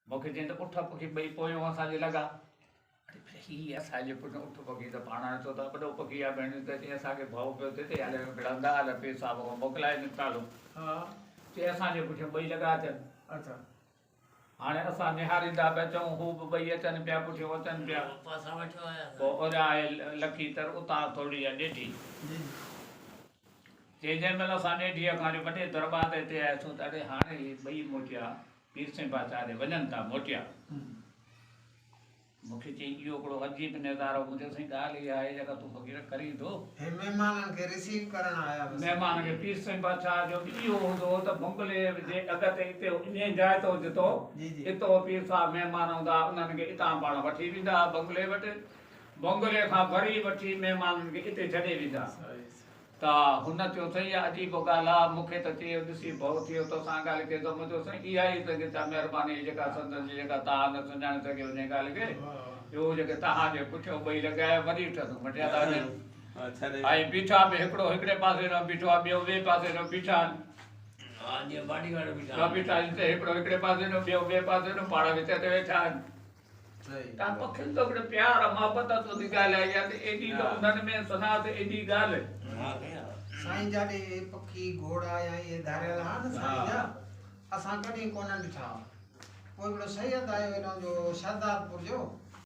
مون کي چيائين ته اٺ پکي ٻئي پويون اسان جي لڳا. اڙي پر هي اسان جي پٺيان اٺ پکي ته پاڻ هاڻي ڇو ته وڏو پکي آهي ڀيڻ ته چيائين اسان کي ڀؤ پيو ٿئي ته هلي وڙهندا هل پير صاحب کان موڪلائي نڪتاسون. چي اسان جي پٺيان ٻئي لڳا اچن. هاڻي اسان نهاريندا پيا اچون هو به ٻئي اچن پيا پٺيون اچن پيا. پوء اوريان آهي لکي تر اتان ٿورڙي آهي ڏيڍي. چي جنهن مهل اسان ڏيڍيء کان جو وڏي درٻار تي آياسون ته اڙي هاڻي هي ٻئي موٽيا. پير سائين بادشاهه ڏي وڃن ٿا موٽيا. مون کي چيائين اهو هڪڙو عجيب نظارو. مون چيو سائين ڳالهه اها آهي جيڪا تون فقير ڪرين ٿو. هي مهمانن کي رسيو ڪرڻ آيا هئس. مهمان کي پير سائين بادشاهه جو به اهو هوندو هو ته بنگلي جي اڳ تي اتي انهيء جاء تي جتو اتو پير صاحب مهمان هوندا ها انهن کي اتان پاڻ وٺي ويندا ها بنگلي وٽ. بنگلي کان وري وٺي مهمانن کي اتي ڇڏي ويندا ها. ته هن چيو سائين اها عجيب ڳالهه آ، مون کي ته چيو ڏسي ڀؤ ٿيو توسان ڳالهه ڪئي ته مون چيو سائين اها ئي ته ڳچا مهرباني آهي جيڪا سندس جي جيڪا تهان نه سڃاڻي سگهيو انهيء ڳالهه کي جو هو جيڪي تهان جي پٺيون ٻئي لڳايا وري ٺس مٽيا ٿا وڃن ۽ بيٺا به هڪڙو هڪڙي پاسي ڏانهن بيٺو آ ٻيو ٻئي پاسي ڏانهن بيٺا آهن. بيٺا آهن ته هڪڙو هڪڙي پاسي ڏانهن ٻيو ٻئي پاسي ڏانهن پاڻ وچ تي ويٺا آهن. تان پکين ته هڪڙي پيار محبت سان ڳالهه آئي آهي ته ايڏي ته انهن ۾ سنا ته ايڏي ڳالهه. سائين جاڏي اهي پکي گهوڙا يا اهي ڌاريل ها نه سائين جا اسان ڪڏهن ڪونه ڏٺا. پوء هڪڙو سيد آيو هيڏانهن جو شهدادپور جو.